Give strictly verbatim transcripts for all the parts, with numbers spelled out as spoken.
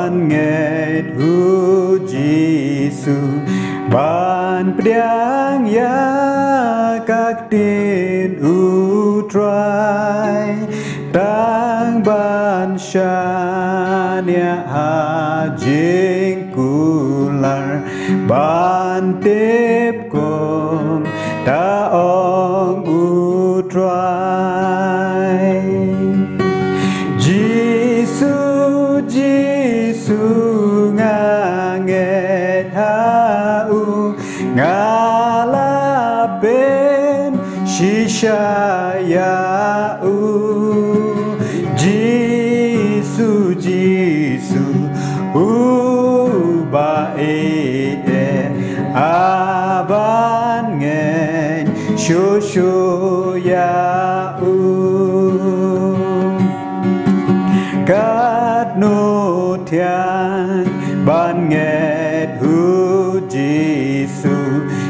Ngeit u Jisu ban pdiang ïa ka ktien u Trai, tang ban shaniah ha jingkular ban tip kum ta ong u Trai. Jisu, Jisu, nga ngeit ha u, nga la pynshisha ïa u. Jisu, Jisu, u ba ïeit, a ban ngeit shuh shuh ïa u. Katno thiang ban ngeit u Jisu,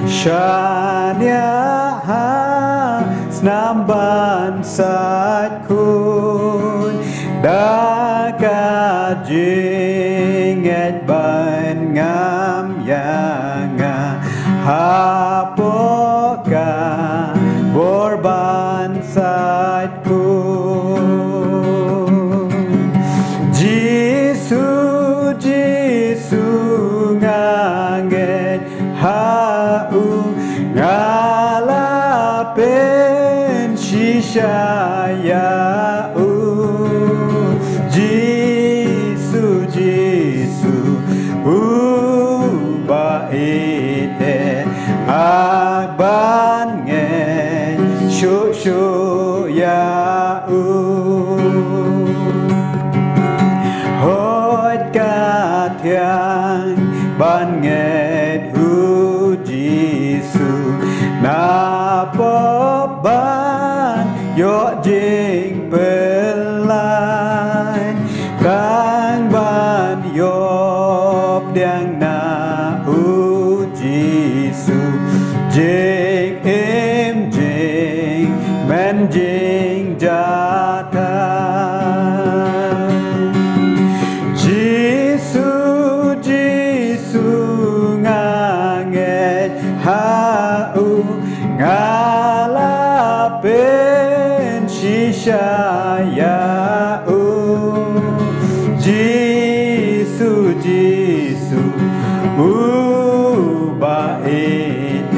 shaniah ha snam ban sait khuid, da ka jingngeit ban ngam ïa nga hapoh ka bor ban sait khuid. Jisu, Jisu, nga ngeit ha u, nga la pynshisha ïa u. Jisu, Jisu, u ba ïeit, a ban ngeit shuh shuh ïa u. Hooid ka thiang ban ngeit u Jisu, napoh ban ïoh jingpyllait, tang ban ïoh pdiang na u Jisu, jingim jingmen jingjahthait. Jisu, Jisu, nga ngeit ha u, nga la pynshisha ïa u. Jisu, Jisu, u ba ïeit,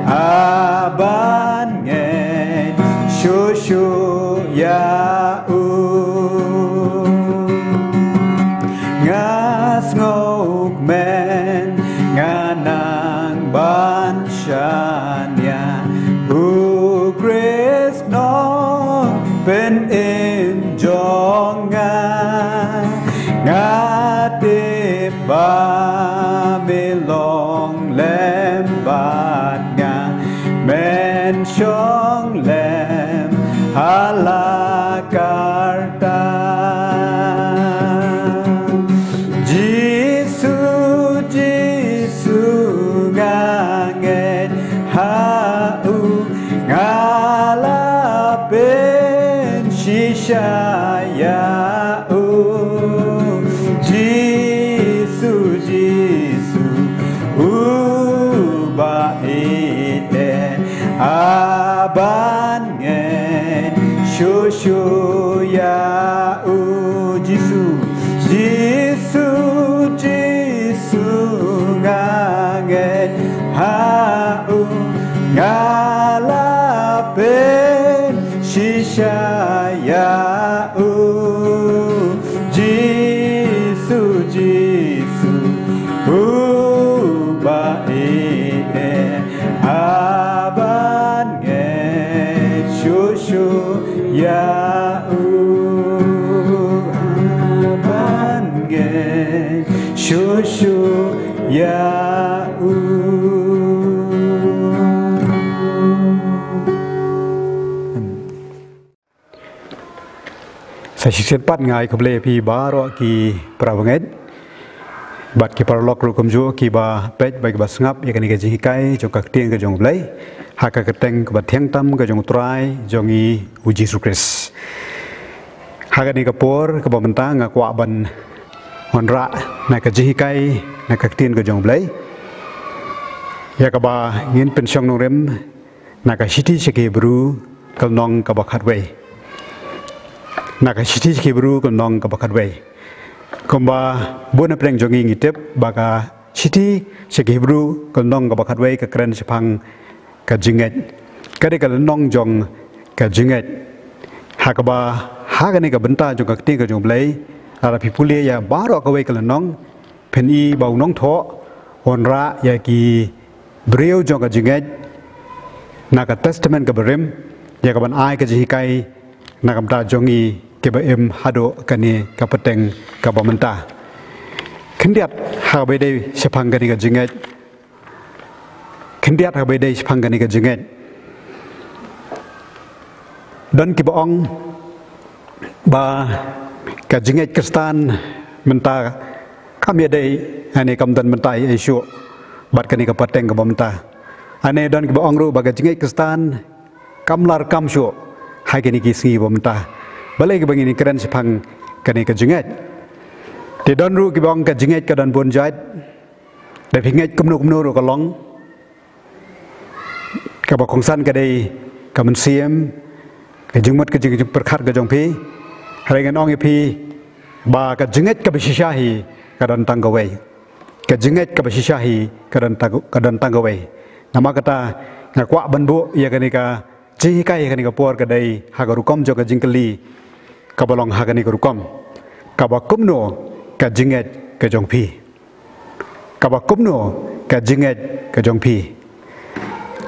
a ban ngeit shuh shuh ïa u. Nga sngewkmen, nga nang ban shaniah, u Khrist Nongpynim jong nga. Nga tip ba me long lem bad nga, men shong lem ha la karta. Jisu, Jisu, nga ngeit ha u, nga la pynshisha ïa u. Jisu, Jisu, u ba ïeit, a ban ngeit shuh shuh ïa u. Jisu, Jisu, Jisu, nga ngeit ha u, nga la pynshisha ïa u. Jisu, Jisu, u ba ïeit, a ban ngeit shuh shuh ïa u, a ban ngeit shuh shuh ïa u. Sa shisien pat nga ai khublei ïa phi baroh ki para bangeit bad ki paralok ruh kumjuh kiba peit bad kiba sngap ïa kane ka jinghikai jong ka ktien ka jong U Blei ha ka kyrteng kaba thiang tam ka jong U Trai jong ngi U Jisu Khrist. Ha kane ka por kaba mynta nga kwah ban Wanrah na ka jinghikai na ka ktien ka jong U Blei, ïa kaba ngin pynshong nongrim na ka shithi sha ki Hebru ka lynnong kaba khatwei. Na ka shithi sha ki Hebru ka lynnong kaba khatwei. Kumba bun na pdeng jong ngi ngi tip ba ka shithi sha ki Hebru ka lynnong kaba khatwei ka kren shaphang ka jingngeit. Ka dei ka lynnong jong ka jingngeit. Ha kaba ha kane ka bynta jong ka ktien ka jong U Blei, lada phi pule ïa baroh kawei ka lynnong, phin i ba u nongthoh u wanrah ïa ki briew jong ka jingngeit na ka Testament kaba rim, ïa kaban ai ka jinghikai na ka bynta jong ngi kiba im haduh kane ka pateng kaba mynta. Khyndiat ha kaba dei shaphang kane ka jingngeit. Khyndiat ha kaba dei shaphang kane ka jingngeit. Don kiba ong ba ka jingngeit Khristan mynta kam ïadei, ane kam don mynta ïa shuh bad kane ka pateng kaba mynta. Ane don kiba ong ruh ba ka jingngeit Khristan kam lah kam shuh ha kine ki sngi ba mynta. Balei kiba ngin kren shaphang kane ka jingngeit? Te don ruh kiba ong ka jingngeit ka don bun jait. Da phi ngeit kumno kumno ruh ka long. Kaba kongsan ka dei ka mynsiem, ka jingmut ka jingpyrkhat ka jong phi. Hynrei ngan ong ïa phi ba ka jingngeit kaba shisha hi ka don tang kawei. Ka jingngeit kaba shisha hi ka don tang, ka don tang kawei. Namar kata nga kwah ban buh ïa kane ka jinghikai ha kane ka por ka dei ha ka rukom jong ka jingkylli kaba long ha kane ka rukom. Kaba kumno ka jingngeit ka jong phi? Kaba kumno ka jingngeit ka jong phi?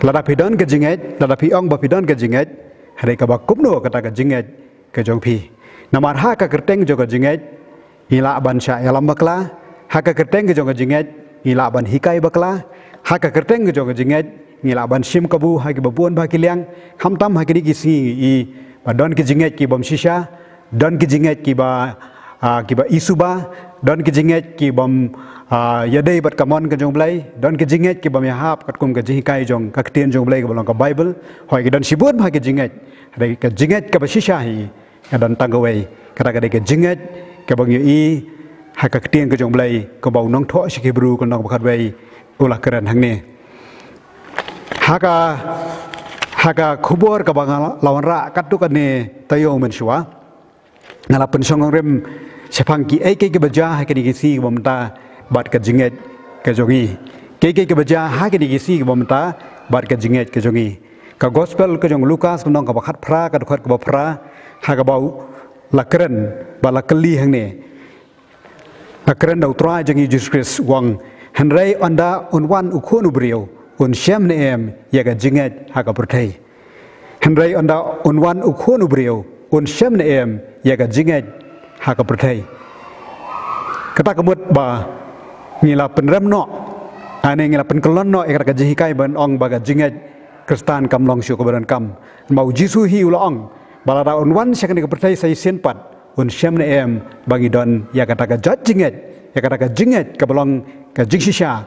Lada phi don ka jingngeit, lada phi ong ba phi don ka jingngeit, hynrei kaba kumno kata ka jingngeit ka jong phi? Namar ha ka kyrteng jong ka jingngeit ngi lah ban shah ïalam bakla. Ha ka kyrteng ka jong ka jingngeit ngi lah ban hikai bakla. Ha ka kyrteng ka jong ka jingngeit ngi lah ban shim kabu ha kiba bun ba ki liang. Khamtam ha kine ki sngi ngi i ba don ki jingngeit ki bym shisha, don ki jingngeit kiba, ah, kiba isuba, don ki jingngeit ki bym, ah, ïadei bad ka mon ka jong U Blei, don ki jingngeit ki bym ïahap katkum ka jinghikai jong ka ktien jong U Blei kaba long ka Baibl. Hooid ki don shibun ba ki jingngeit. Hynrei ka jingngeit kaba shisha hi ka don tang kawei. Kata ka dei ka jingngeit kaba ngi ïohi ha ka ktien ka jong U Blei kaba u nongthoh sha ki Hebru ka lynnong ba khatwei u la kren hangne. Ha ka, ha ka khubor kaba nga la wanrah katto katne taïew mynshuwa, nga la pynshong nongrim shaphang kiei kiei kiba jia ha kine ki sngi kiba mynta bad ka jingngeit ka jong ngi. Kiei kiei kiba jia ha kine ki sngi kiba mynta bad ka jingngeit ka jong ngi. Ka gospel ka jong u Lukas ka lynnong kaba khatphra, ka dkhot kaba phra, ha kaba u la kren bad la kylli hangne. La kren da u Trai jong ngi Jisu Khrist u ong, hynrei ynda un wan u Khun u briew, un shem ne em ïa ka jingngeit ha ka pyrthei? Hynrei ynda un wan u Khun u briew, un shem ne em ïa ka jingngeit ha ka pyrthei? Kata ka mut ba ngi la pynrem noh, ane ngi la pynkyllon noh ïa kata ka jinghikai ban ong ba ka jingngeit Khristan kam long shuh kaba donkam. Namar u Jisu hi u la ong ba lada un wan sha kane ka pyrthei sa shisien pat, un shem ne em ba ngi don ïa kata ka jait jingngeit, ïa kata ka jingngeit kaba long ka jingshisha,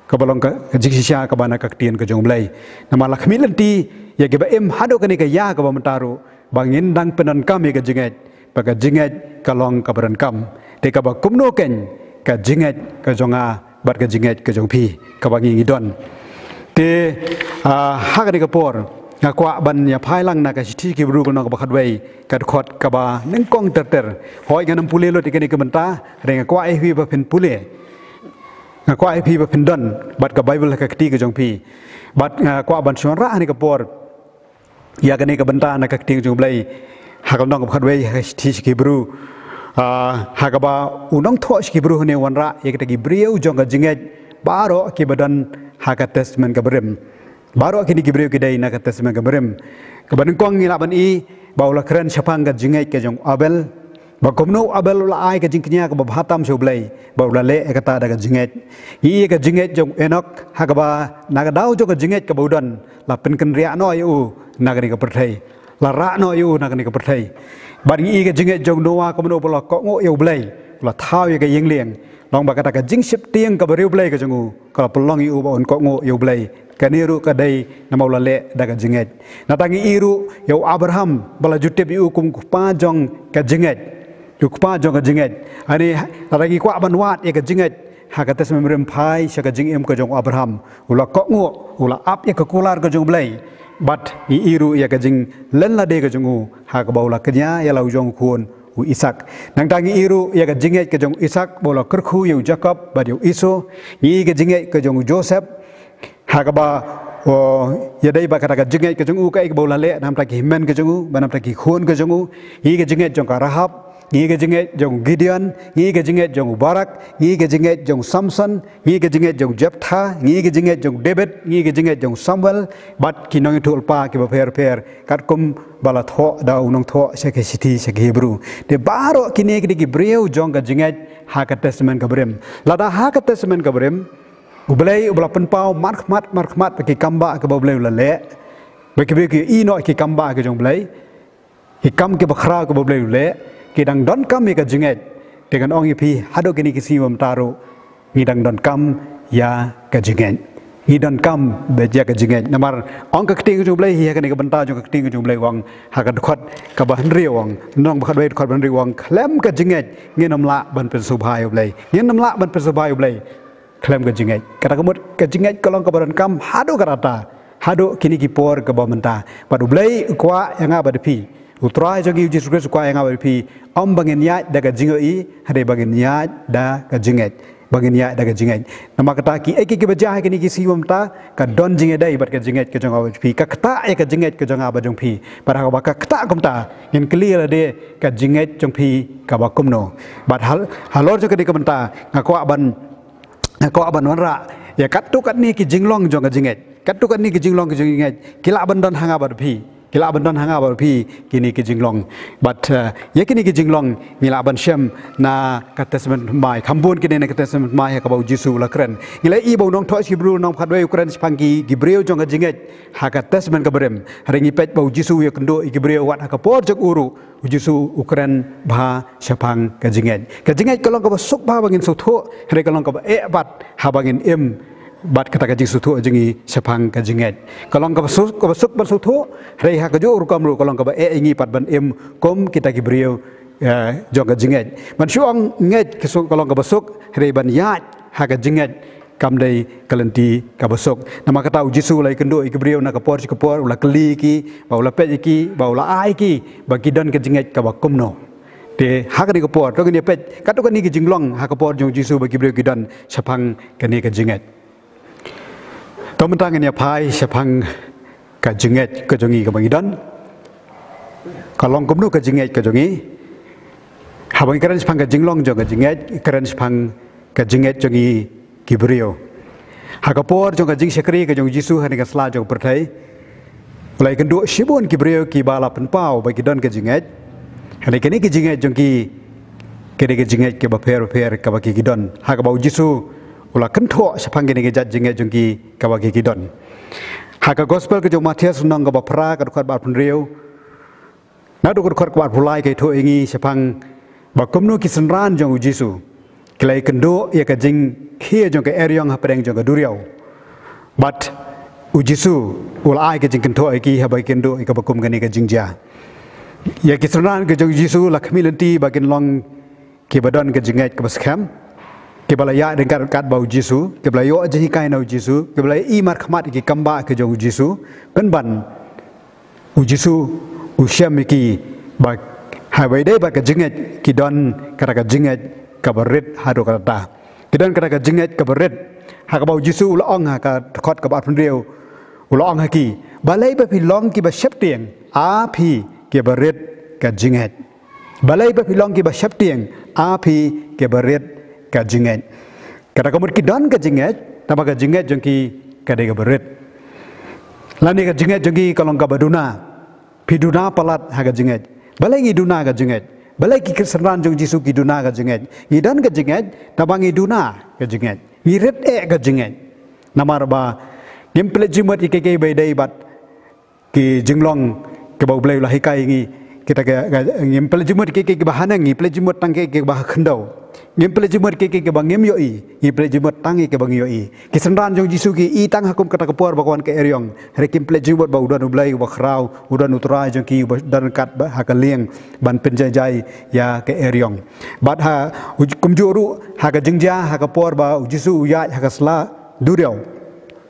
kaba long ka, ka jingshisha kaba na ka ktien ka jong U Blei. Namar la khmih lynti ïa kiba im haduh kane ka ïa kaba mynta ruh ba ngin dang pyndonkam ïa ka jingngeit, ba ka jingngeit ka long kaba donkam. Te kaba kumno kein ka jingngeit ka jong nga bad ka jingngeit ka jong phi kaba ngi ngi don? Te, ah, ha kane ka por nga kwah ban ïa phai lang na ka shithi ki Hebru ka lynnong kaba khatwei, ka dkhot kaba nyngkong ter ter. Hooid ngan ym pule lut ïa kane ka bynta, hynrei nga kwah ïa phi ba phin pule. Nga kwah ïa phi ba phin don bad ka Baibl ha ka kti ka jong phi. Bad nga kwah ban shon rah ha kane ka por ïa kane ka bynta na ka ktien jong U Blei, ha ka lynnong kaba khatwei ha ka shithi sha ki Hebru. Ah, ha kaba u nongthoh sha ki Hebru hangne u wanrah ïa kita ki briew jong ka jingngeit baroh kiba don ha ka Testament kaba rim. Baroh kine ki briew ki dei na ka Testament kaba rim. Kaba nyngkong ngi lah ban i ba u la kren shaphang ka jingngeit ka jong u Abel. Ba kumno u Abel u la ai ka jingkñia kaba bha tam sha U Blei, ba u la leh ïa kata da ka jingngeit. Ngi i ïa ka jingngeit jong u Enok, ha kaba na ka daw jong ka jingngeit kaba u don, la pynkynriah noh ïa u na kane ka pyrthei. La rah noh ïa u na kane ka pyrthei. Bad ngi i ïa ka jingngeit jong u Noah kumno ba u la kohnguh ïa U Blei, u la thaw ïa ka ïing lieng. Long ba kata ka jingsheptieng kaba riewblei ka jong u ka la pynlong ïa u ba un kohnguh ïa U Blei. Kane ruh ka dei namar u la leh da ka jingngeit. Nangta ngi i ruh ïa u Abraham ba la ju tip ïa u kum u kpa jong ka jingngeit. u kpa jong ka jingngeit. Ani, lada ngi kwah ban wad ïa ka jingngeit ha ka Testament Barim phai sha ka jingim ka jong u Abraham, u la kohnguh, u la ap ïa ka kular ka jong u Blei. Bad ngi ïohi ruh ïa ka jinglen lade ka jong u ha kaba u la kñia ïa la u jong u khun u Isak. Nangta ngi ïohi ruh ïa ka jingngeit ka jong u Isak ba u la kyrkhu ïa u Jakob bad ïa u Esau. Ngi ïohi ka jingngeit ka jong u Joseph ha kaba, o, ïadei bad kata ka jingngeit ka jong u, kaei kaba u la leh na ka bynta ki hynmen ka jong u, bad na ka bynta ki khun ka jong u. Ngi ïohi ka jingngeit jong ka Rahab, ngi ïohi ka jingngeit jong u Gideon, ngi ïohi ka jingngeit jong u Barak, ngi ïohi ka jingngeit jong u Samson, ngi ïohi ka jingngeit jong u Jephthah, ngi ïohi ka jingngeit jong u David, ngi ïohi ka jingngeit jong u Samuel, bad ki nongïathuh lypa kiba pher pher, katkum ba la thoh da u nongthoh sha ki shithi sha ki Hebru. Te baroh kine ki dei ki briew jong ka jingngeit ha ka Testament ka Barim. Lada ha ka Testament ka Barim, u Blei uba la pynpaw markhmat markhmat ba ki kam ba kaba u Blei u la leh, ba ki briew ki ïohi noh ki kam ba ka jong u Blei, ki kam kiba khraw kaba u Blei u leh, ki dang donkam ïa ka jingngeit. Te ngan ong ïa phi, haduh kine ki sngi ba mynta ruh ngi dang donkam ïa ka jingngeit. Ngi donkam beit ïa ka jingngeit. Namar ong ka ktien ka jong u Blei, ïa kane ka bynta jong ka ktien ka jong u Blei u ong ha ka dkhot kaba hynriew u ong, Nong ba khatwei dkhot ba hynriew u ong, khlem ka jingngeit ngin ym lah ban pynsngewbha ïa u Blei. Ngin ym lah ban pynsngewbha ïa u Blei khlem ka jingngeit. Kata ka mut ka jingngeit ka long kaba donkam haduh katta, haduh kine ki por kaba mynta. Bad u Blei u kwah ïa nga bad phi, u Trai jong ngi u Jisu Khrist u kwah ïa nga bad phi, ym ba ngin ïaid da ka jingïohi, hynrei ba ngin ïaid da ka jingngeit. Ba ngin ïaid da ka jingngeit. Namar kata kiei kiei kiba jia ha kine ki sngi ba mynta, ka don jingïadei bad ka jingngeit ka jong nga bad phi. Ka ktah ïa ka jingngeit ka jong nga bad jong phi. Bad haba ka ktah kumta, ngin kylli lade, ka jingngeit jong phi kaba kumno. Bad hal-, halor jong kane ka bynta, nga kwah ban, nga kwah ban wanrah ïa katto katne ki jinglong jong ka jingngeit. Katto katne ki jinglong jong ka jingngeit ki lah ban don ha nga bad phi. Ki lah ban don ha nga bad phi kine ki jinglong. Bad, eh, ïa kine ki jinglong ngi lah ban shem na ka Testament Thymmai. Kham bun kine na ka Testament Thymmai ha kaba u Jisu u la kren. Ngi la ïohi ba u nongthoh sha ki Hebru lynnong ba khatwei u kren shaphang ki, ki briew jong ka jingngeit ha ka Testament ka Barim. Hynrei ngi peit ba u Jisu u ïakynduh ïa ki briew wat ha ka por jong u ruh, u Jisu u kren bha shaphang ka jingngeit. Ka jingngeit ka long kaba suk bha ba ngin sngewthuh, hynrei ka long kaba eh pat haba ngin im bad kata ka jingsngewthuh jong ngi shaphang ka jingngeit. Ka long kaba suk, kaba suk ban sngewthuh, hynrei ha kajuh rukom ruh ka long kaba eh ïa ngi pat ban im kum kita ki briew, eh, jong ka jingngeit. Ban shu ong ngeit ka suk, ka long kaba suk, hynrei ban ïaid ha ka jingngeit kam dei ka lynti kaba suk. Namar kata u Jisu u la ïakynduh ïa ki briew na ka por sha ka por, u la kylli ïa ki, ba u la peit ïa ki, ba u la ai ïa ki ba ki don ka jingngeit kaba kumno. Te ha kane ka por, to ngin ïa peit katto katne ki jinglong ha ka por jong u Jisu ba ki briew ki don shaphang kane ka jingngeit. To mynta ngin ïa phai shaphang ka jingngeit ka jong ngi kaba ngi don. Ka long kumno ka jingngeit ka jong ngi? Haba ngi kren shaphang ka jinglong jong ka jingngeit, kren shaphang ka jingngeit jong ngi ki briew. Ha ka por jong ka jingshakri ka jong u Jisu ha kane ka sla jong ka pyrthei, u la ïakynduh shibun ki briew kiba la pynpaw ba ki don ka jingngeit. Hynrei kane ka jingngeit jong ki, kane ka jingngeit kaba pher pher kaba ki, ki don. Ha kaba u Jisu u la kynthoh shaphang kane ka jait jingngeit jong ki kaba ki, ki don. Ha ka Gospel ka jong u Mathaios lynnong kaba phra ka dkhot ba arphew hynriew, naduh ka dkhot kaba arphew lai ka ïathuh ïa ngi shaphang ba kumno ki synran jong u Jisu ki la ïakynduh ïa ka jingkhie jong ka eriong hapdeng jong ka duriaw. Bad u Jisu u la ai ka jingkynthoh ïa ki haba ki ïakynduh ïa kaba kum kane ka jingjia. Ïa ki synran ka jong u Jisu la khmih lynti ba kin long kiba don ka jingngeit kaba skhem, kiba la ïaid ryngkat ryngkat bad u Jisu, kiba la ïoh jinghikai na u Jisu, kiba la ïohi markhmat ïa ki kambah ka jong u Jisu, pynban u Jisu u shem ïa ki ba haba ïadei bad ka jingngeit ki don kata ka jingngeit kaba rit haduh katta. Ki don kata ka jingngeit kaba rit. Ha kaba u Jisu u la ong ha ka dkhot kaba arphew hynriew, u la ong ha ki, balei ba phi long kiba sheptieng, a phi kiba rit ka jingngeit. Balei ba phi long kiba sheptieng, a phi kiba rit ka jingngeit. Kata ka mut ki don ka jingngeit, tangba ka jingngeit jong ki ka dei kaba rit. Lane ka jingngeit jong ki ka long kaba duna. Phi duna palat ha ka jingngeit. Balei ngi duna ka jingngeit? Balei ki synran jong u Jisu ki duna ka jingngeit? Ngi don ka jingngeit, tangba ngi duna ka jingngeit. Ngi rit eh ka jingngeit. Namar ba ngim pynleit jingmut ïa kiei kiei ba ïadei bad ki jinglong kiba u Blei u la hikai ïa ngi. Kita ka, ka, ngim pynleit jingmut ïa kiei kiei kiba haneng, ngi pynleit jingmut tang kiei kiei kiba ha khyndew. Ngim pynleit jingmut ïa ki, ki ba ngim ïohi, ngi pynleit jingmut tang ïa ki ba ngi ïohi. Ki synran jong Jisu ki i tang ha kum kata ka por ba ka wan ka eriong. Hynrei kim pynleit jingmut ba u don U Blei uba khraw, u don U Trai jong ki uba don ryngkat bad ha ka lieng ban pynjai jai ïa ka eriong. Bad ha u, kumjuh ruh ha ka jingjia ha ka por ba u Jisu u ïaid ha ka sla duriaw.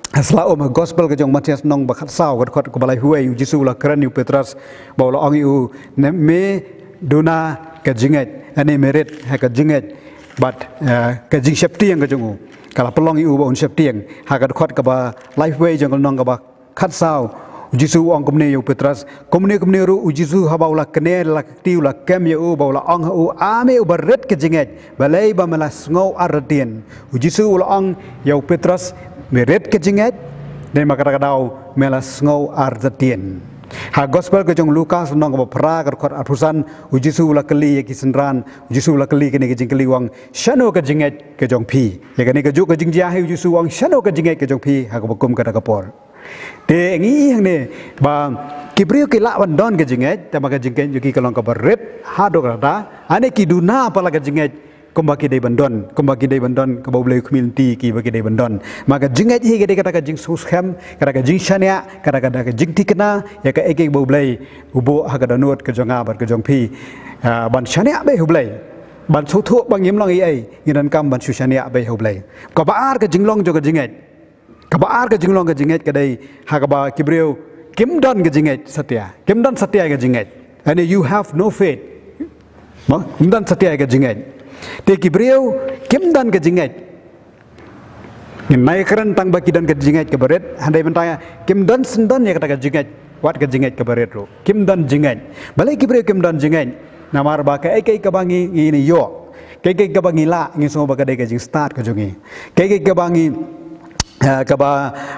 Ha sla um ha gospel ka jong u Mathaios lynnong ba khatsaw ka dkhot kaba laiphew wei, u Jisu u la kren ïa u Petros bad u la ong ïa u, ne me duna ka jingngeit, ane me rit ha ka jingngeit bad, eh, ka jingsheptieng ka jong u. Ka la pynlong ïa u ba un sheptieng. Ha ka dkhot kaba laiphew wei jong ka lynnong kaba khatsaw, u Jisu u ong kumne ïa u Petros, kumne kumne ruh u Jisu haba u la kane la ka kti u la kem ïa u bad u la ong ha u, a me uba rit ka jingngeit, balei ba me la sngew artatien? U Jisu u la ong ïa u Petros, me rit ka jingngeit, ne ma kata ka daw me la sngew artatien? Ha gospel ka jong u Lukas lynnong kaba phra ka dkhot arphew san, u Jisu u la kylli ïa ki synran, u Jisu u la kylli kane ka jingkylli u ong, shano ka jingngeit ka jong phi? Ïa kane kajuh ka jingjia hi u Jisu u ong, shano ka jingngeit ka jong phi ha kaba kum kata ka por? Te ngi i hangne ba ki briew ki lah ban don ka jingngeit, te ma ka jingngeit jong ki ka long kaba rit haduh katta, ane ki duna palat ka jingngeit kumba ki dei ban don, kumba ki dei ban don, kaba U Blei u khmih lynti ïa ki ba ki dei ban don. Ma ka jingngeit hi ka dei kata ka jingsngewskhem, kata ka jingshaniah, kata, kata ka jingthikna ïa kaei kaei ba U Blei u buh ha ka dohnud ka jong nga bad ka jong phi. Ah, ban shaniah beit ha U Blei, ban sngewthuh ba ngim long ei ei, ngi donkam ban shu shaniah beit ha U Blei. Kaba ar ka jinglong jong ka jingngeit. Kaba ar ka jinglong ka jingngeit ka dei ha kaba ki briew kim don ka jingngeit satia. Kim don satia ka jingngeit. Ane you have no faith. Mo, kim don satia ka jingngeit. Te ki briew kim don ka jingngeit. Ngin ym kren tang ba ki don ka jingngeit kaba rit, hynrei mynta kim don shen don ïa kata ka jingngeit, wat ka jingngeit kaba rit ruh. Kim don jingngeit. Balei ki briew kim don jingngeit? Namar ba kaei kaei kaba ngi, ngi ïoh, kaei kaei kaba ngi lah, ngi sngew ba ka dei ka jingstad ka jong ngi. Kaei kaei kaba ngi, ah, kaba,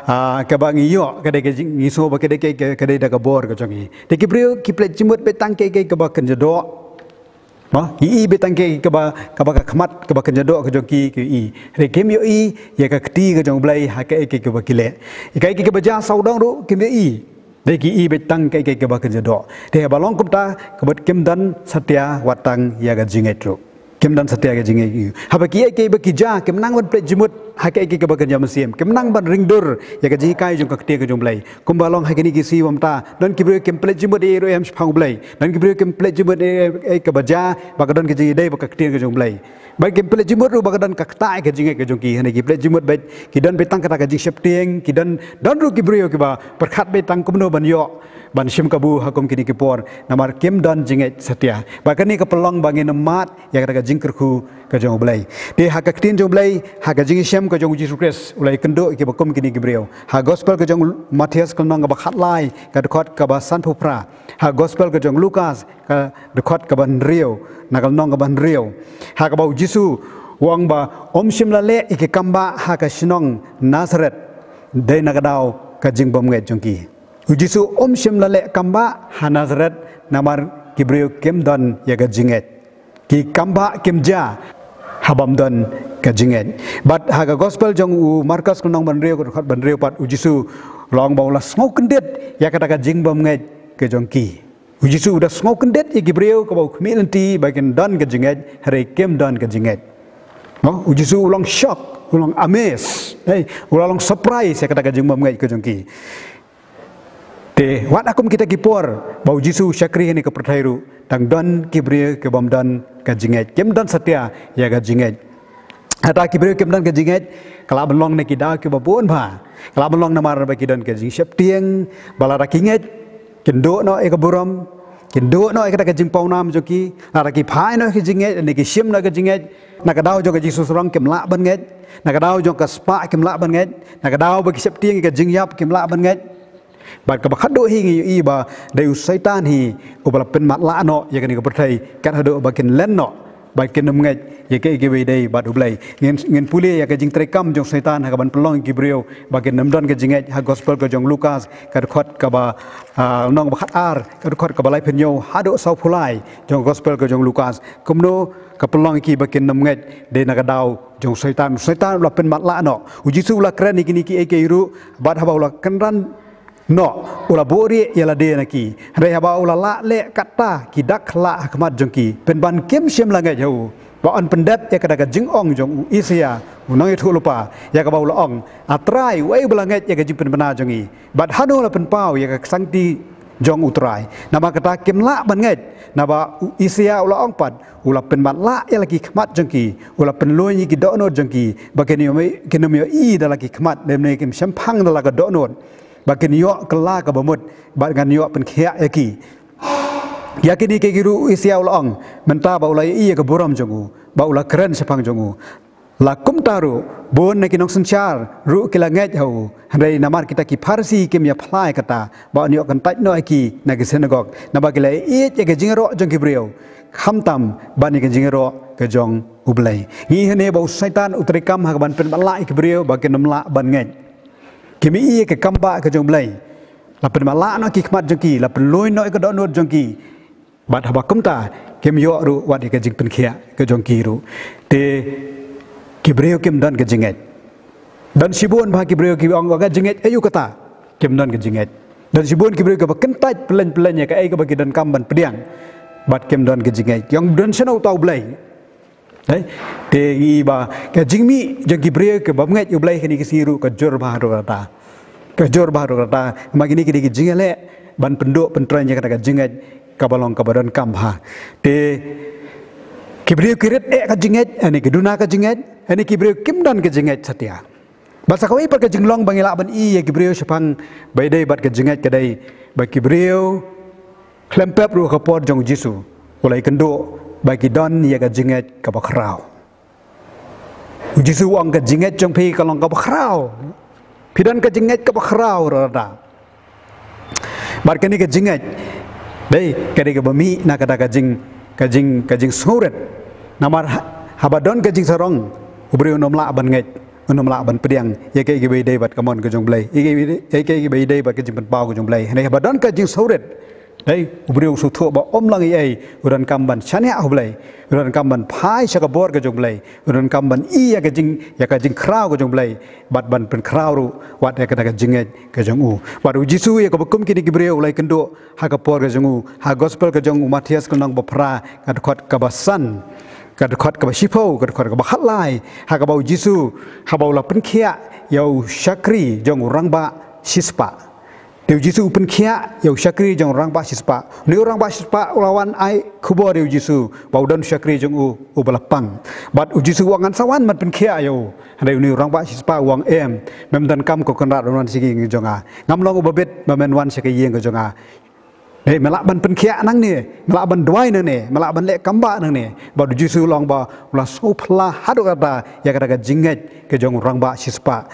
ah, kaba ngi ïoh, ka dei ka jing, ngi sngew ba ka dei ka, ka, ka dei da ka bor ka jong ngi. Te ki briew ki pynleit jingmut beit tang kaei kaei kaba kynja doh. Mo, ki i beit tang kaei kaba, kaba ka khmat, kaba kynja doh ka jong ki, ki i. Hynrei kim ïohi ïa ka kti ka jong U Blei ha kaei kaei kaba ki leh. Kaei kaei kaba jia sawdong ruh kim ïohi. Dei ki i beit tang kaei kaei kaba kynja doh. Te haba long kumta, ka mut kim don satia wat tang ïa ka jingngeit ruh. Kim don satia ka jingngeit. Haba kiei kiei ba ki jia, kim nang ban pynleit jingmut ha kaei kaei kaba kynja mynsiem. Kim nang ban ring dur ïa ka jinghikai jong ka ktien ka jong U Blei. Kumba long ha kine ki sngi mynta, don ki briew kim pynleit jingmut ei ei ruh em shaphang U Blei. Don ki briew kim pynleit jingmut ei ei, ei kaba jia ba ka don ka jingïadei bad ka ktien ka jong U Blei. Ba kim pynleit jingmut ruh ba ka don ka ktah ka jingngeit ka jong ki, hynrei ki pynleit jingmut beit, ki don beit tang kata ka jingsheptieng, ki don, don ruh ki briew kiba pyrkhat beit tang kumno ban ïoh ban shim kabu ha kum kine ki por, namar kim don jingngeit satia. Ba kane ka pynlong ba ngin ym mad ïa kata ka jingkyrkhu ka jong U Blei. Te ha ka ktien jong U Blei, ha ka jingïashem ka jong U Jisu Khrist, U la ïakynduh ïa kiba kum kine ki briew. Ha gospel ka jong u Mathaios ka lynnong kaba khatlai, ka dkhot kaba sanphew phra. Ha gospel ka jong u Lukas, ka dkhot kaba hynriew, na ka lynnong kaba hynriew. Ha kaba U Jisu u ong ba um shym la leh ïa ki kambah ha ka shnong Nasaret, dei na ka daw ka jingbymngeit jong ki. U Jisu um shym la leh kambah ha Nasaret namar ki briew kim don ïa ka jingngeit. Ki kambah kim jia ha bym don ka jingngeit. Bad ha ka gospel jong u Markos ka lynnong ba hynriew, ka dkhot ba hynriew pat, U Jisu u la ong ba u la sngewkyndit ïa kata ka jingbymngeit ka jong ki. U Jisu u da sngewkyndit ïa ki briew kaba u khmih lynti ba kin don ka jingngeit, hynrei kim don ka jingngeit. Mo, U Jisu u long shock, u long amaze. Hei, u la long surprise ïa kata ka jingbymngeit ka jong ki. Te wat ha kum kita ki por ba U Jisu u shakri ha kane ka pyrthei ruh, dang don ki briew ki bym don ka jingngeit, kim don satia ïa ka jingngeit. Hata ki briew kim don ka jingngeit ka lah ban long na ki daw kiba bun bha. Ka lah ban long namar ba ki don ka jingsheptieng, ba lada ki ngeit kin duh noh ïa ka burom, kin duh noh ïa kata ka jingpawnam jong ki. Lada ki phai noh ïa ka jingngeit, ne ki shim noh ïa ka jingngeit, na ka daw jong ka jingsngewsarong kim lah ban ngeit, na ka daw jong ka spah kim lah ban ngeit, na ka daw ba ki sheptieng ïa ka jingïap kim lah ban ngeit. Bad kaba khadduh hi ngi ïohi ba dei u Soitan hi uba la pynmatlah noh ïa kane ka pyrthei, kat haduh ba kin len noh, ba kin ym ngeit ïa kaei kaba ïadei bad U Blei. Ngin, ngin pule ïa ka jingtrei kam jong u Soitan ha kaban pynlong ïa ki briew ba kin ym don ka jingngeit ha gospel ka jong u Lukas, ka dkhot kaba, ah, lynnong ba khatar, ka dkhot kaba laiphew hynñiew haduh sawphew lai jong gospel ka jong u Lukas. Kumno ka pynlong ïa ki ba kin ym ngeit? Dei na ka daw jong u Soitan. U Soitan u la pynmatlah noh. U Jisu u la kren ïa kine kiei kiei ruh, bad haba u la kynran noh, u la buhrieh ïa lade na ki. Hynrei haba u la lah leh kata, ki da khlad ha khmat jong ki, pynban kim shym la ngeit ha u. Ba yn pyndep ïa kata ka jingong jong u Isaïah u nongïathuhlypa, ïa kaba u la ong, A Trai, uei ba la ngeit ïa ka jingpynbna jong ngi? Bad hano la pynpaw ïa ka ksangti jong U Trai? Namar kata kim lah ban ngeit, naba u Isaïah u la ong pat, U la pynmatlah ïa la ki khmat jong ki, U la pynlong ïa ki dohnud jong ki, ba kin ym ïohi da la ki khmat, lymne kim shemphang da la ka dohnud, ba kin ïoh kylla kaba mut, bad ngan ïoh pynkhiah ïa ki. Ïa kine ki ruh u Isaïah u la ong, mynta ba u la ïohi ïa ka burom jong u, ba u la kren shaphang jong u. La kumta ruh, bun na ki nongsynshar ruh ki la ngeit ha u. Hynrei namar kita ki Pharisi kim ïa phla ïa kata, ba yn ïoh kyntait noh ïa ki na ki synagog, naba ki la ïeit ïa ka jingïaroh jong ki briew, khamtam ban ïa ka jingïaroh ka jong U Blei. Ngi hangne ba u Soitan u treikam ha kaban pynmatlah ïa ki briew ba kin ym lah ban ngeit. Kim ïohi ïa ka kambah ka jong U Blei. La pynmatlah noh ki khmat jong ki, la pynlong noh ïa ka dohnud jong ki. Bad haba kumta, kim ïoh ruh wat ïa ka jingpynkhiah ka jong ki ruh. Te ki briew kim don ka jingngeit. Don shibun bha ki briew ki ong, ka jingngeit aïu kata? Kim don ka jingngeit. Don shibun ki briew kiba kyntait pyllein pyllein ïa kaei kaba ki donkam ban pdiang. Bad kim don ka jingngeit. Ki ong, don shano uta U Blei? Te ngi ba ka jingmih jong ki briew kiba ym ngeit U Blei kane ka sngi ruh ka jur bha haduh katta. Ka jur bha haduh katta. Namar kine ki dei ki jingïaleh ban pynduh pyntrei ïa kata ka jingngeit kaba long kaba donkam bha. Te ki briew ki rit eh ka jingngeit, ane ki duna ka jingngeit, ane ki briew kim don ka jingngeit satia. Bad sa kawei pat ka jinglong ba ngi lah ban ïohi ïa ki briew shaphang ba ïadei bad ka jingngeit ka dei ba ki briew khlem pep ruh ha ka por jong u Jisu, u la ïakynduh ba ki don ïa ka jingngeit kaba khraw. U Jisu u ong, ka jingngeit jong phi ka long kaba khraw. Phi don ka jingngeit kaba khraw ruh da. Bad kane ka jingngeit, dei, ka dei kaba mih na kata ka jing, ka jing, ka jingsngewrit. Namar ha-, haba don ka jingsarong, u briew un ym lah ban ngeit, un ym lah ban pdiang ïa kaei kaei ba ïadei bad ka mon ka jong U Blei, ïa kaei kaei ba ïadei bad ka jingpynpaw ka jong U Blei. Hynrei haba don ka jingsngewrit, dei, u briew u sngewthuh ba um long ei ei, u donkam ban shaniah ha U Blei, u donkam ban phai sha ka bor ka jong U Blei, u donkam ban ïohi ïa ka jing, ïa ka jingkhraw ka jong U Blei, bad ban pynkhraw ruh wat ïa kata ka jingngeit ka jong u. Bad u Jisu ïa kaba kum kine ki briew u la ïakynduh ha ka por ka jong u, ha gospel ka jong u Mathaios ka lynnong ba phra ka dkhot kaba san, ka dkhot kaba shiphew, ka dkhot kaba khatlai, ha kaba u Jisu, haba u la pynkhiah ïa u shakri jong u rangbah shispah. Te u Jisu u pynkhiah ïa u shakri jong u rangbah shispah. Une u rangbah shispah u la wan ai khubor ïa u Jisu ba u don u shakri jong u uba la pang. Bad u Jisu u ong, ngan sa wan ban pynkhiah ïa u. Hynrei une u rangbah shispah u ong, em, mem donkam ko Kynrad ban wan sha ka ïing ka jong nga. Ngam long uba bit ba men wan sha ka ïing ka jong nga. Dei, me lah ban pynkhiah nangne, me lah ban duwai nangne, me lah ban leh kambah nangne. Bad u Jisu u long ba u la sngewphylla haduh katta ïa kata ka jingngeit ka jong u rangbah shispah.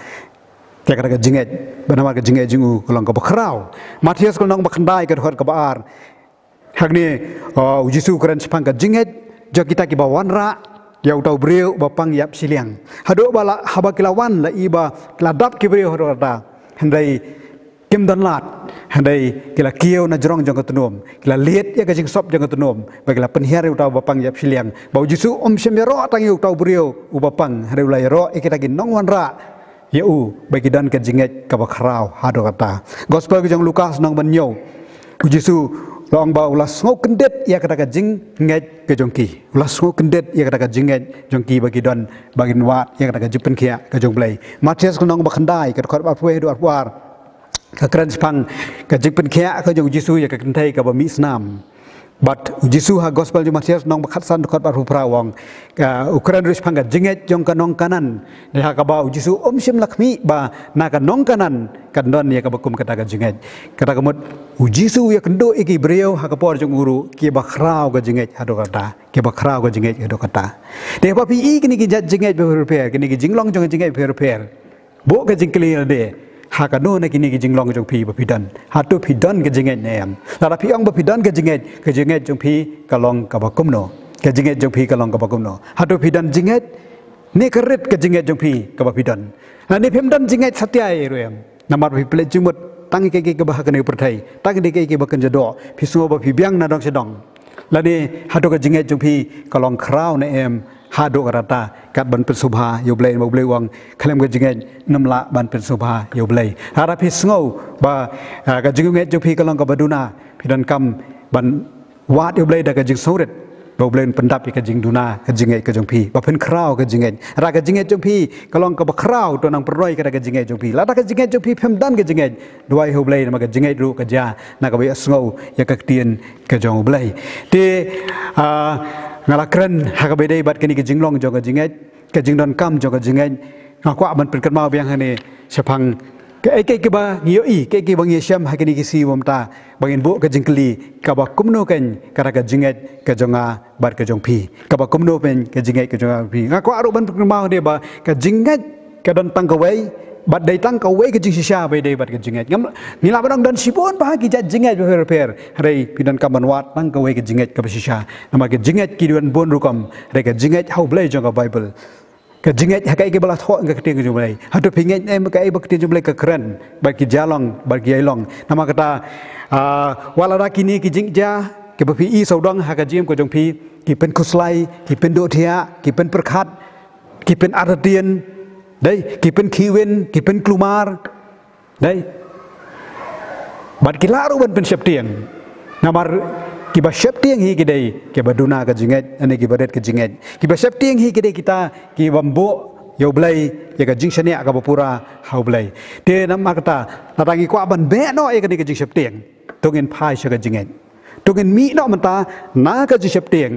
Ïa kata ka jingngeit, ba namar ka jingngeit jong u ka long kaba khraw. Mathaios ka lynnong ba khyndai ka dkhot kaba ar. Hangne, uh, u Jisu u kren shaphang ka jingngeit jong kita kiba wanrah ïa uta u briew uba pang ïap shiliang. Haduh ba la, haba ki la wan, la ïohi ba ki la dap ki briew haduh katta. Hynrei kim don lad. Hynrei ki la kiew na jrong jong ka tnum, ki la lied ïa ka jingsop jong ka tnum, ba ki la pynhiar ïa uta uba pang ïap shiliang. Ba u Jisu um shym ïaroh tang ïa uta u briew uba pang, hynrei u la ïaroh ïa kita ki nongwanrah ïa u ba ki don ka jingngeit kaba khraw haduh katta. Gospel ka jong u Lukas lynnong ba hynñiew. U Jisu u la ong ba u la sngewkyndit ïa kata ka jingngeit ka jong ki. U la sngewkyndit ïa kata ka jingngeit jong ki ba ki don, ba kin wad ïa kata ka jingpynkhiah ka jong U Blei. Mathaios ka lynnong ba khyndai ka dkhot arphew wei haduh arphew ar. Ka kren shaphang ka jingpynkhiah ka jong u Jisu ïa ka kynthei kaba mih snam. Bad u Jisu ha gospel jong u Mathaios lynnong ba khatsan dkhot arphew phra u ong, ka, u kren ruh shaphang ka jingngeit jong ka nong Kanan. Dei ha kaba u Jisu um shym la khmih ba na ka nong Kanan kan don ïa kaba kum kata ka jingngeit. Kata ka mut u Jisu u ïakynduh ïa ki briew ha ka por jong u ruh kiba khraw ka jingngeit haduh katta. Kiba khraw ka jingngeit haduh katta. Te haba phi ïohi kine ki jait jingngeit bapher bapher, kine ki jinglong jong ka jingngeit bapher bapher, buh ka jingkylli lade, ha kano na kine ki jinglong jong phi ba phi don? Hato phi don ka jingngeit ne em? Lada phi ong ba phi don ka jingngeit, ka jingngeit jong phi ka long kaba kumno? Ka jingngeit jong phi ka long kaba kumno? Hato phi don jingngeit, ne ka rit ka jingngeit jong phi kaba phi don? Lane phim don jingngeit satia ruh em? Namar phi pynleit jingmut tang ïa kaei kaei kaba ha kane ka pyrthei, tang ïa kaei kaei kaba kynja doh, phi sngew ba phi biang na dong sha dong. Lane hato ka jingngeit jong phi ka long khraw ne em haduh katta, kat ban pynsngewbha ïa U Blei, namar U Blei u ong khlem ka jingngeit nym lah ban pynsngewbha ïa U Blei. Lada phi sngew ba, ah, ka jingngeit jong phi ka long kaba duna, phi donkam ban wad ïa U Blei da ka jingsngewrit. Ba U Blei un pyndap ïa ka jingduna, ka jingngeit ka jong phi. Ba phin khraw ka jingngeit. Lada ka jingngeit jong phi ka long kaba khraw, to nang pynroi ka da ka jingngeit jong phi. Lada ka jingngeit jong phi phim don ka jingngeit, duwai ha U Blei, namar ka jingngeit ruh ka jia na kaba ïohsngew ïa ka ktien ka jong U Blei. Te, ah, nga la kren ha kaba ïadei bad kane ka jinglong jong ka jingngeit, ka jingdonkam jong ka jingngeit. Nga kwah ban pynkynmaw biang hangne shaphang kaei kaei kaba ngi ïohi, kaei kaei ba ngi ïashem ha kine ki sngi ba mynta, ba ngin buh ka jingkylli kaba kumno kein ka da ka jingngeit ka jong nga bad ka jong phi. Kaba kumno kein ka jingngeit ka jong nga bad phi. Nga kwah ruh ban pynkynmaw hangne ba ka jingngeit ka don tang kawei, bad dei tang kawei ka jingshisha ba ïadei bad ka jingngeit. Ngam, ngi lah ban ong don shibun bha ki jait jingngeit bapher bapher, hynrei phi donkam ban wad tang kawei ka jingngeit kaba shisha. Namar ka jingngeit ki don bun rukom, hynrei ka jingngeit ha U Blei jong ka Baibl, ka jingngeit ha kaei kaba la thoh ha ka ktien ka jong U Blei. Hato phi ngeit ne em kaei ba ka ktien jong U Blei ka kren, ba ki jia long, ba ki ïai long. Namar kata, ah, wat lada kine ki jingjia kiba phi i sawdong ha ka jingim ka jong phi, ki pynkhuslai, ki pynduh thiah, ki pynpyrkhat, ki pynartatien, dei, ki pynkhihwin, ki pynkulmar, dei. Bad ki lah ruh ban pynsheptieng. Namar kiba sheptieng hi ki dei kiba duna ka jingngeit, ne kiba rit ka jingngeit. Kiba sheptieng hi ki dei kita kiba buh ïa U Blei, ïa ka jingshaniah kaba pura ha U Blei. Te namar kata, lada ngi kwah ban beh noh ïa kane ka jingsheptieng, to ngin phai sha ka jingngeit. To ngin mih noh mynta na ka jingsheptieng,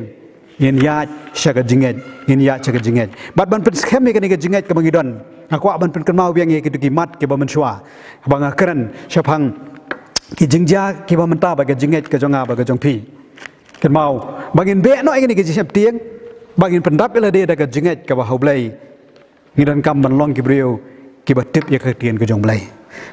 ngin ïaid sha ka jingngeit, ngin ïaid sha ka jingngeit. Bad ban pynskhem ïa kane ka jingngeit kaba ngi don, nga kwah ban pynkynmaw biang ïa kito ki mat kiba mynshuwa ba nga kren shaphang ki jingjia kiba mynta bad ka jingngeit ka jong nga bad ka jong phi. Kynmaw ba ngin beh noh ïa kane ka jingsheptieng, ba ngin pyndap ïa lade da ka jingngeit kaba ha U Blei. Ngi donkam ban long ki briew kiba tip ïa ka ktien ka jong U Blei.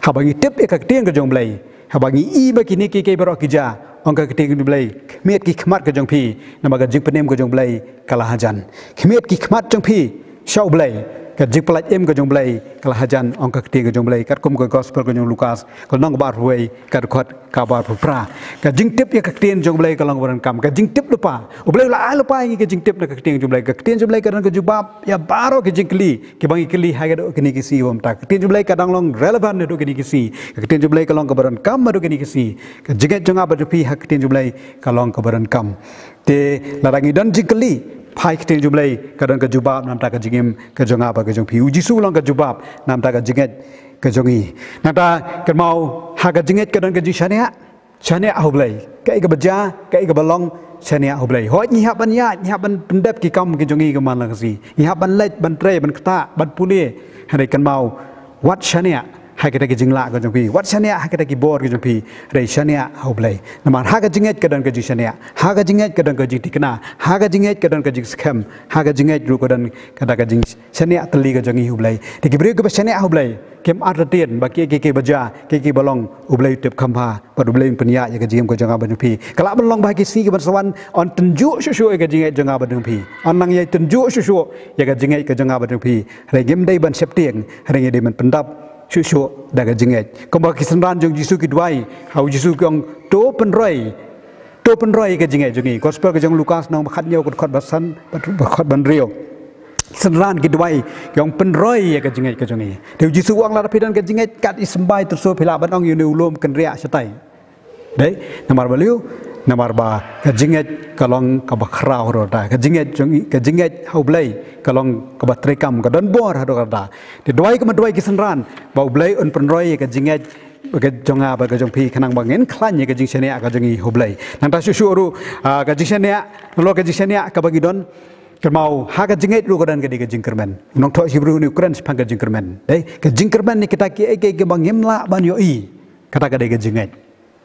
Haba ngi tip ïa ka ktien ka jong U Blei, haba ngi i ba kine kiei kiei baroh ki jia, ong ka ktien ka jong U Blei, khmied ki khmat ka jong phi, namar ka jingpynim ka jong U Blei ka la hajan. Khmied ki khmat jong phi sha U Blei, ka jingpyllait im ka jong U Blei ka la hajan, ong ka ktien ka jong U Blei, katkum ka gospel ka jong u Lukas, ka lynnong kaba arphew wei, ka dkhot kaba arphew phra. Ka jingtip ïa ka ktien jong U Blei ka long kaba donkam. Ka jingtip lypa. U Blei u la ai lypa ïa ngi ka jingtip na ka ktien jong U Blei. Ka ktien jong U Blei ka don ka jubab ïa baroh ki jingkylli kiba ngi kylli ha kine ki sngi ba mynta. Ka ktien jong U Blei ka dang long relevant haduh kine ki sngi. Ka ktien jong U Blei ka long kaba donkam haduh kine ki sngi. Ka jingngeit jong nga bad jong phi ha ka ktien jong U Blei ka long kaba donkam. Te lada ngi don jingkylli, phai ka ktien jong U Blei ka don ka jubab na ka bynta ka jingim ka jong nga bad ka jong phi. U Jisu u long ka jubab na ka bynta ka jingngeit ka jong ngi. Nangta kynmaw, ha ka jingngeit ka don ka jingshaniah. Shaniah ha U Blei. Kaei kaba jia, kaei kaba long, shaniah ha U Blei. Hooid, ngi hap ban ïaid, ngi hap ban pyndep ki kam ki jong ngi ki man la ka sngi. Ngi hap ban leit, ban trei, ban ktah, ban pule. Hynrei kynmaw, wat shaniah ha kita ki jinglah ka jong phi. Wat shaniah ha kita ki bor ka jong phi. Hynrei shaniah ha U Blei. Namar ha ka jingngeit ka don ka jingshaniah. Ha ka jingngeit ka don ka jingthikna. Ha ka jingngeit ka don ka jingskhem. Ha ka jingngeit ruh ka don kata ka jingshaniah tylli ka jong ngi ha U Blei. Te ki briew kiba shaniah ha U Blei, kim artatien ba kiei kiei kiba jia, kiei kiei kiba long, U Blei u tip kham bha. Bad U Blei un pynïaid ïa ka jingim ka jong nga bad jong phi. Ka lah ban long ba ha ki sngi kiban sa wan, yn tynjuh shuh shuh ïa ka jingngeit jong nga bad jong phi. Yn nang ïai tynjuh shuh shuh ïa ka jingngeit ka jong nga bad jong phi. Hynrei ngim dei ban sheptieng, hynrei ngi dei ban pyndap shuh shuh da ka jingngeit. Kumba ki synran jong U Jisu ki duwai, ha U Jisu ki ong, to pynroi. To pynroi ïa ka jingngeit jong ngi. Gospel ka jong u Lukas lynnong ba khathynñiew, ka dkhot ba san, ba dkhot ba hynriew. Synran ki duwai, ki ong pynroi ïa ka jingngeit ka jong ngi. Te U Jisu u ong lada phi don ka jingngeit kat i symbai tyrso, phi lah ban ong ïa une u lum kynriah shatai. Dei, namar balei? Namar ba ka jingngeit ka long kaba khraw haduh katta. Ka jingngeit jong ngi, ka jingngeit ha U Blei ka long kaba treikam, ka don bor haduh katta. Te duwai kumba duwai ki synran ba U Blei un pynroi ïa ka jingngeit ka jong nga bad ka jong phi, khnang ba ngin khlaiñ ïa ka jingshaniah ka jong ngi ha U Blei. Nangta shuh shuh ruh, ah, ka jingshaniah, nalor ka jingshaniah kaba ngi don, kynmaw ha ka jingngeit ruh ka don ka dei ka jingkyrmen. U nongthoh Hebru une u kren shaphang ka jingkyrmen. Dei, ka jingkyrmen ne kita kiei kiei kiba ngim lah ban ïohi. Kata ka dei ka jingngeit.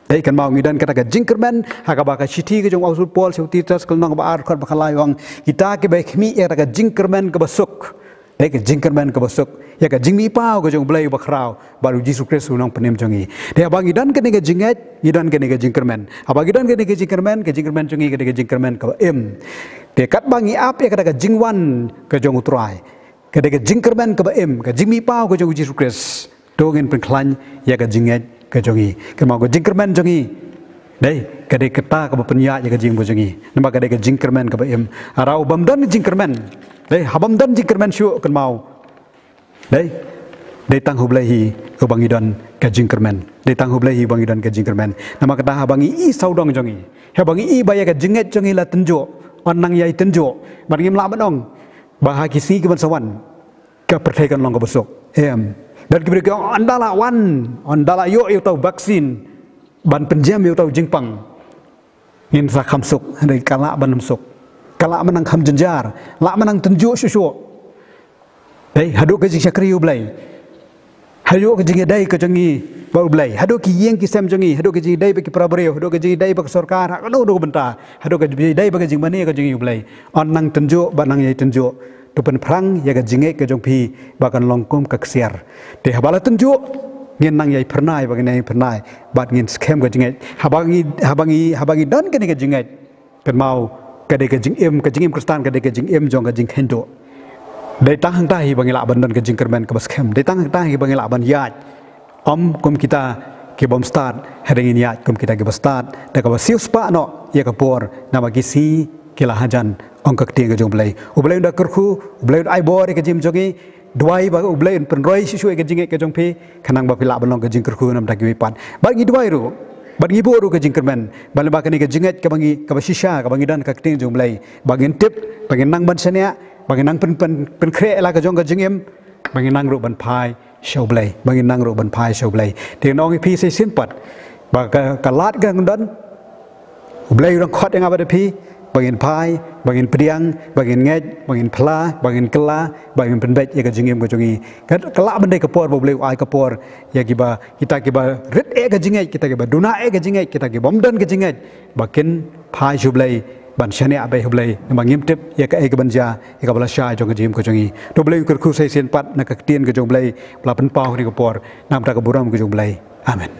Dei, kynmaw ngi don kata ka jingkyrmen, ha kaba ka shithi ka jong u Apostol Paul sha u Titus ka lynnong ba ar, dkhot ba khatlai u ong, kita kiba khmih ïa kata ka jingkyrmen kaba suk. Dei, ka jingkyrmen kaba suk ïa ka jingmihpaw ka jong U Blei uba khraw bad U Jisu Khrist u nongpynim jong ngi. Te haba ngi don kane ka jingngeit, ngi don kane ka jingkyrmen. Haba ngi don kane ka jingkyrmen, ka jingkyrmen jong ngi ka dei ka jingkyrmen kaba im. Te katba ngi ap ïa kata ka jingwan ka jong U Trai, ka dei ka jingkyrmen kaba im, ka jingmihpaw ka jong U Jisu Khrist, to ngin pynkhlaiñ ïa ka jingngeit ka jong ngi. Kynmaw ka jingkyrmen jong ngi, dei, ka dei kata kaba pynïaid ïa ka jingim ka jong ngi. Namar ka dei ka jingkyrmen kaba im. Hynrei haba ym don jingkyrmen, dei, haba ym don jingkyrmen shuh, kynmaw, dei, dei tang ha U Blei hi uba ngi don ka jingkyrmen. Dei tang ha U Blei hi uba ngi don ka jingkyrmen. Namar kata haba ngi i sawdong jong ngi, haba ngi i ba ïa ka jingngeit jong ngi la tynjuh, yn nang ïai tynjuh. Bad ngim lah ban ong ba ha ki sngi ki ban sa wan ka pyrthei kan long kaba suk. Em. Don ki briew ki ong, ynda la wan, ynda la ïoh ïa uta u vaccine ban pynjem ïa uta u jingpang, ngin sa kham suk. Hynrei ka lah ban ym suk. Ka lah ban nang kham jynjar, lah ban nang tynjuh shuh shuh. Dei haduh ka jingshakri U Blei, haduh ka jingïadei ka jong ngi bad U Blei, haduh ki ïing ki sem jong ngi, haduh ka jingïadei bad ki para briew, haduh ka jingïadei bad ka sorkar ha kano kano ka bynta, haduh ka jingïadei bad ka jingmane ka jong ngi U Blei, yn nang tynjuh bad nang ïai tynjuh. To pynphrang ïa ka jingngeit ka jong phi ba kan long kum ka ksiar. Te haba la tynjuh, ngin nang ïai phyrnai bad ngin ïai phyrnai bad ngin skhem ka jingngeit. Haba ngi, haba ngi, haba ngi don kane ka jingngeit, kynmaw, ka dei ka jingim, ka jingim Khristan ka dei ka jingim jong ka jingkheiñ duh. Dei tang hangta hi ba ngi lah ban don ka jingkyrmen kaba skhem. Dei tang hangta hi ba ngi lah ban ïaid, ym kum kita ki bym stad, hynrei ngin ïaid kum kita kiba stad, da kaba siewspah noh ïa ka por, namar ki sngi ki la hajan, ong ka ktien ka jong U Blei. U Blei un da kyrkhu, U Blei un ai bor ïa ka jingim jong ngi. Duwai ba U Blei un pynroi shuh shuh ïa ka jingngeit ka jong phi, khnang ba phi lah ban long ka jingkyrkhu na ka bynta kiwei pat. Bad ngi duwai ruh, bad ngi buh ruh ka jingkyrmen, ba lyngba kane ka jingngeit kaba ngi, kaba shisha kaba ngi don ha ka ktien jong U Blei, ba ngin tip, ba ngin nang ban shaniah, ba ngin nang pyn, pyn, pynkhreh la ka jong ka jingim, ba ngin nang ruh ban phai sha U Blei, ba ngin nang ruh ban phai sha U Blei. Te ngi ong ïa phi sa shisien pat ba ka, ka lad ka dang don. U Blei u dang khot ïa nga bad ïa phi ba ngin phai, ba ngin pdiang, ba ngin ngeit, ba ngin phla, ba ngin kylla, ba ngin pynbeit ïa ka jingim ka jong ngi. Ka, ka lah ban dei ka por ba U Blei u ai ka por ïa kiba, kita kiba rit eh ka jingngeit, kita kiba duna eh ka jingngeit, kita ki bym don ka jingngeit, ba kin phai sha U Blei, ban shaniah beit ha U Blei, namar ngim tip ïa kaei kaban jia, ïa kaba lashai jong ka jingim ka jong ngi. To U Blei un kyrkhu sa shisien pat na ka ktien ka jong U Blei ba la pynpaw ha kane ka por, na ka bynta ka burom ka jong U Blei. Amen.